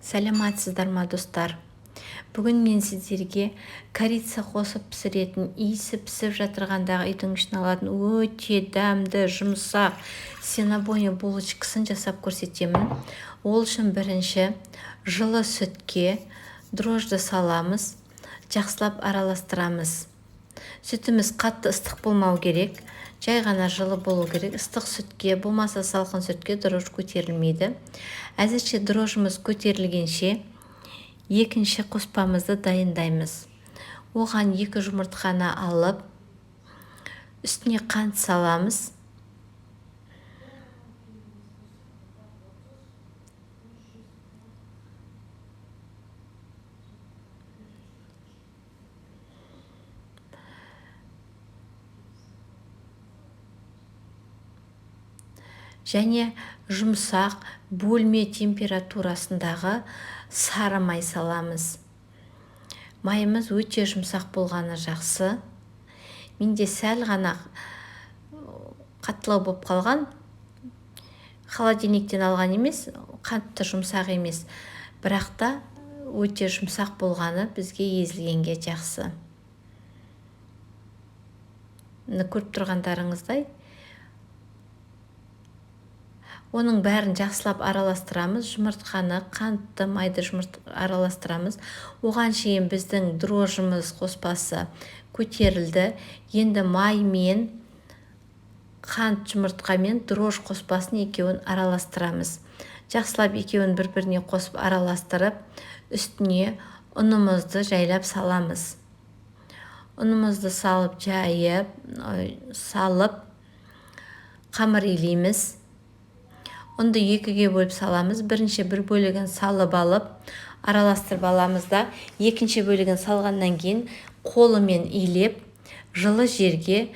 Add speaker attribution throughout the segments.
Speaker 1: Сәлематсыздар ма, достар? Бүгін мен сіздерге корица қосып пісіретін, иісі пісіп жатырғандағы үйдің ішін алатын өте дәмді, жұмсақ синнабони булочкасын жасап көрсетемін. Ол үшін бірінші жылы сүтке дрожжи саламыз, жақсылап араластырамыз. Сүтіміз қатты ыстық болмау керек, жай ғана жылы болу керек. Ыстық сүтке, болмаса салқын сүтке дрожж көтерілмейді. Әзірше дрожжымыз көтерілгенше екінші қоспамызды дайындаймыз. Оған 2 жұмыртқаны алып, үстіне қант саламыз. Және жұмсақ бөлме температурасындағы сары май саламыз. Майымыз өте жұмсақ болғаны жақсы. Менде сәл ғана қаттылау болып қалған. Холодильниктен алған емес, қатты жұмсақ емес. Бірақ та өте жұмсақ болғаны бізге езілгенге жақсы. Міне көріп тұрғандарыңыздай. Оның бәрін жақсылап араластырамыз. Жұмыртқаны, қантты, майды араластырамыз. Оған шейін біздің дрожжымыз қоспасы көтерілді. Енді май мен қант, жұмыртқа мен дрожж қоспасын екеуін араластырамыз. Жақсылап екеуін бір-біріне қосып араластырып, үстіне ұнымызды жайлап саламыз. Ұнымызды салып жайып, салып қамыр илейміз. Ұнды екіге бөліп саламыз. Бірінші бір бөлігін салып алып, араластырып аламыз да, екінші бөлігін салғаннан кейін қолымен илеп, жылы жерге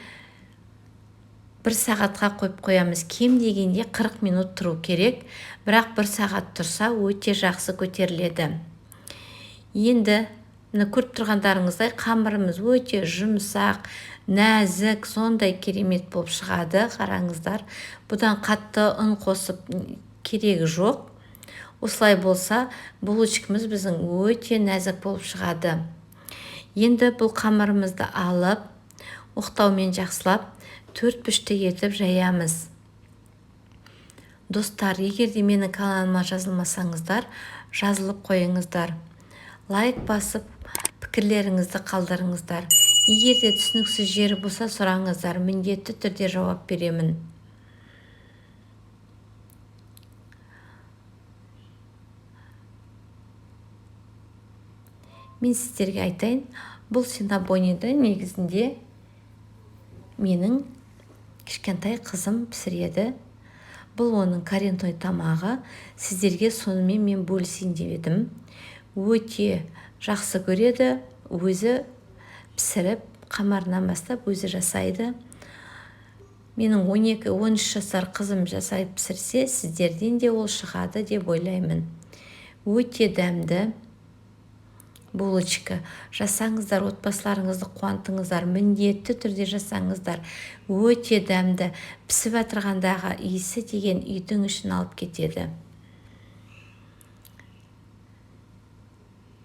Speaker 1: бір сағатқа қойып қоямыз. Кем дегенде 40 минут тұру керек, бірақ бір сағат тұрса өте жақсы көтеріледі. Енді мына көріп тұрғандарыңыздай қамырымыз өте жұмсақ, нәзік, сондай керемет болып шығады. Қараңыздар, бұдан қатты ұн қосып керегі жоқ. Осылай болса, булочкамыз біздің өте нәзік болып шығады. Енді бұл қамырымызды алып, оқтаумен жақсылап төрт пүшті етіп жаямыз. Достар, егер де менің каналыма жазылмасаңыздар, жазылып қойыңыздар. Лайк басып, пікірлеріңізді қалдырыңыздар. Егер де түсініксіз жері болса, сұраңыздар, міндетті түрде жауап беремін. Мен сіздерге айтайын, бұл синнабониді негізінде менің кішкентай қызым пісіреді. Бұл оның коренной тамағы. Сіздерге сонымен мен бөлісейін деп едім. Өте жақсы көреді, өзі пісіріп, қамырынан бастап өзі жасайды. Менің он екі, он үш жасар қызым жасай пісірсе, сіздерден де ол шығады деп ойлаймын. Өте дәмді булочка. Жасаңыздар, отбасыларыңызды қуантыңыздар, міндетті түрде жасаңыздар. Өте дәмді. Пісіп жатырғандағы иісі деген үйдің ішін алып кетеді.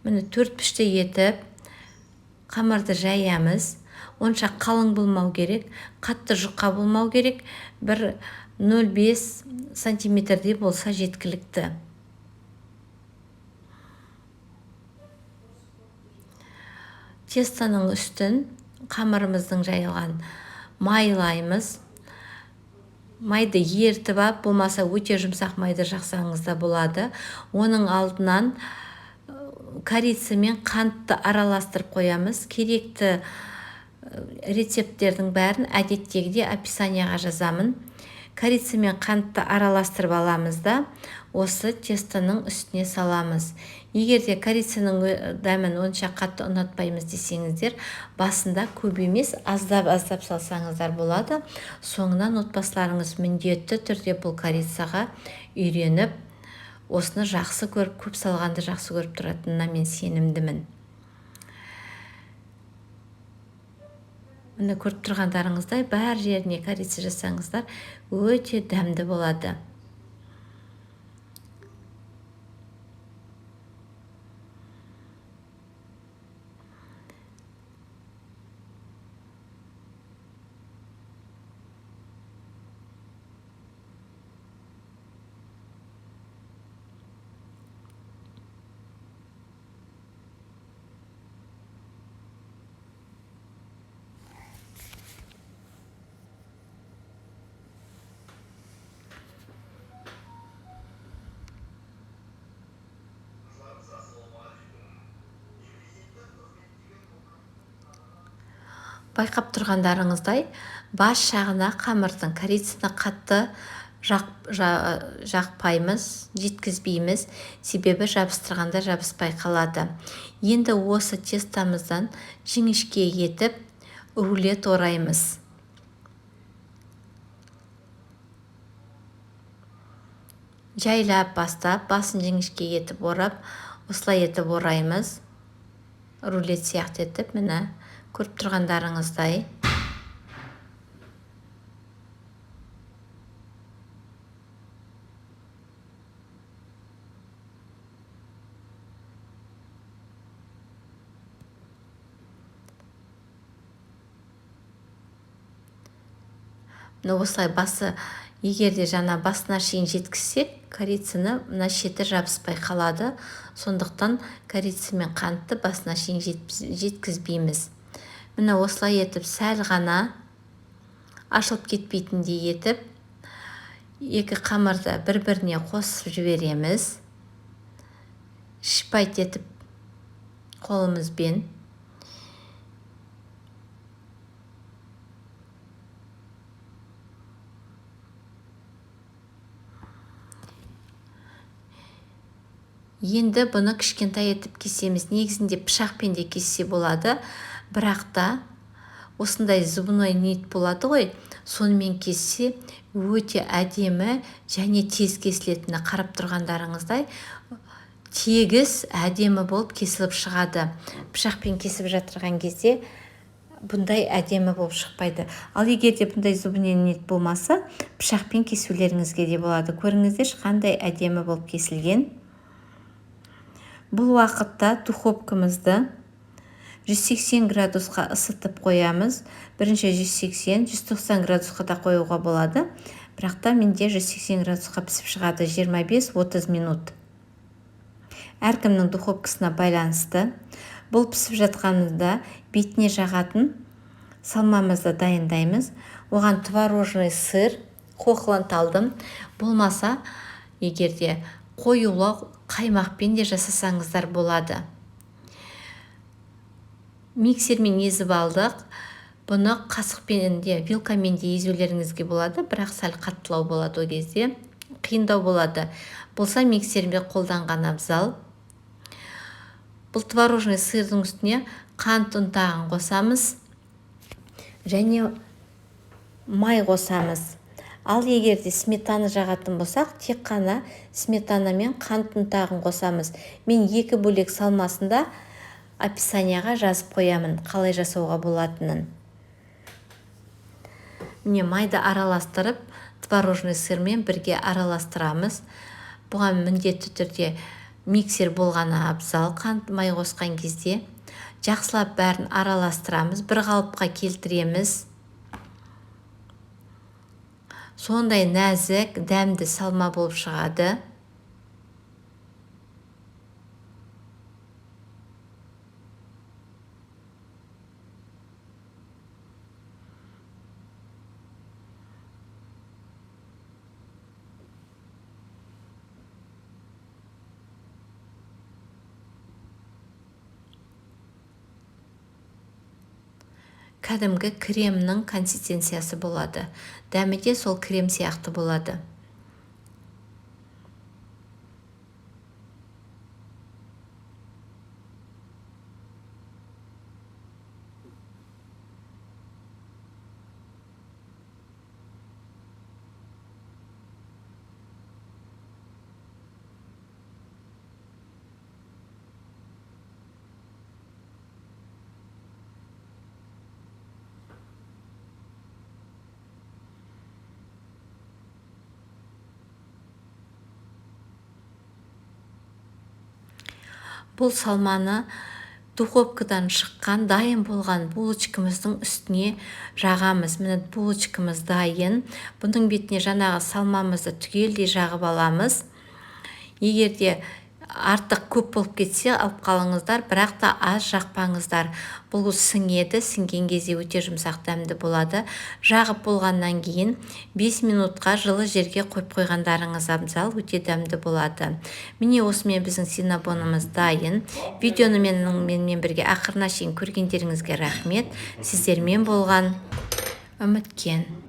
Speaker 1: Міне төрт пішті етіп қамырды жаямыз. Онша қалың болмау керек, қатты жұқа болмау керек. Бір нөл бес сантиметрдей болса жеткілікті. Тестоның үстін қамырымыздың жайылған майлаймыз. Майды ертіп алып, болмаса өте жұмсақ майды жақсаңыз да болады. Оның алдынан корица мен қантты араластырып қоямыз. Керекті рецепттердің бәрін әдеттегідей описанияға жазамын. Корица мен қантты араластырып аламыз да, осы тестоның үстіне саламыз. Егер де корицаның дәмін онша қатты ұнатпаймыз десеңіздер, басында көп емес, аздап-аздап салсаңыздар болады. Соңынан отбасыларыңыз міндетті түрде бұл корицаға үйреніп, осыны жақсы көріп, көп салғанды жақсы көріп тұратынына мен сенімдімін. Міне көріп тұрғандарыңыздай, бәр жеріне корица жасаңыздар, өте дәмді болады. Байқап тұрғандарыңыздай, бас жағына қамырдың корицаны қатты жақпаймыз, жеткізбейміз, себебі жабыстырғанда жабыспай қалады. Енді осы тестамыздан жіңішке етіп рулет ораймыз. Жайлап бастап, басын жіңішке етіп орап, осылай етіп ораймыз. Рулет сияқты етіп, міне, көріп тұрғандарыңыздай. Мына осылай басы, егер де жаңа басына шейін жеткізсек, корицаны мына шеті жабыспай қалады. Сондықтан корица мен қантты басына шейін жеткізбейміз. Міне, осылай етіп сәл ғана ашылып кетпейтіндей етіп екі қамырды бір-біріне қосып жібереміз. Шпайт етіп қолымызбен. Енді бұны кішкентай етіп кесеміз. Негізінде пышақпен де кессе болады, бірақ та осындай зубной нить болады ғой, сонымен кессе өте әдемі және тез кесілетіні қарап тұрғандарыңыздай тегіс әдемі болып кесіліп шығады. Пышақпен кесіп жатырған кезде бұндай әдемі болып шықпайды. Ал егер де бұндай зубной нить болмаса, пышақпен кесулеріңізге де болады. Көріңіздерші, қандай әдемі болып кесілген. Бұл уақытта духовкамызды 180 градусқа ысытып қоямыз. Бірінші 180, 190 градусқа да қоюға болады. Бірақ та менде 180 градусқа пісіп шығады 25-30 минут. Әркімнің духовкасына байланысты. Бұл пісіп жатқанында бетіне жағатын салмамызды дайындаймыз. Оған творожный сыр, Хохланд алдым. Болмаса, егер де қоюлау қаймақпен де жасасаңыздар болады. Миксермен езіп алдық. Бұны қасықпен де, вилкамен де езулеріңізге болады, бірақ сәл қаттылау болады ол кезде, қиындау болады. Болса миксермен қолданған абзал. Бұл творожный сырдың үстіне қант ұнтағын қосамыз және май қосамыз. Ал егер де сметана жағатын болсақ, тек қана сметана мен қант ұнтағын қосамыз. Мен екі бөлек салмасында описанияға жазып қоямын, қалай жасауға болатынын. Міне, майды араластырып, творожный сырмен бірге араластырамыз. Бұған міндетті түрде миксер болғаны абзал, қант май қосқан кезде. Жақсылап бәрін араластырамыз, бір қалыпқа келтіреміз. Сондай нәзік, дәмді салма болып шығады. Кәдімгі кремнің консистенциясы болады. Дәмі де сол крем сияқты болады. Бұл салманы духовкадан шыққан дайын болған булочкамыздың үстіне жағамыз. Міне, булочкамыз дайын. Бұның бетіне жаңағы салмамызды түгелдей жағып аламыз. Егер де Артық көп болып кетсе, алып қалыңыздар, бірақ та аз жақпаңыздар. Бұл сіңеді, сіңген кезде өте жұмсақ, дәмді болады. Жағып болғаннан кейін 5 минутқа жылы жерге қойып қойғандарыңыз абзал, өте дәмді болады. Міне, осымен біздің синнабонымыз дайын. Видеоны менімен бірге ақырына шейін көргендеріңізге рахмет. Сіздермен болған Үміткен.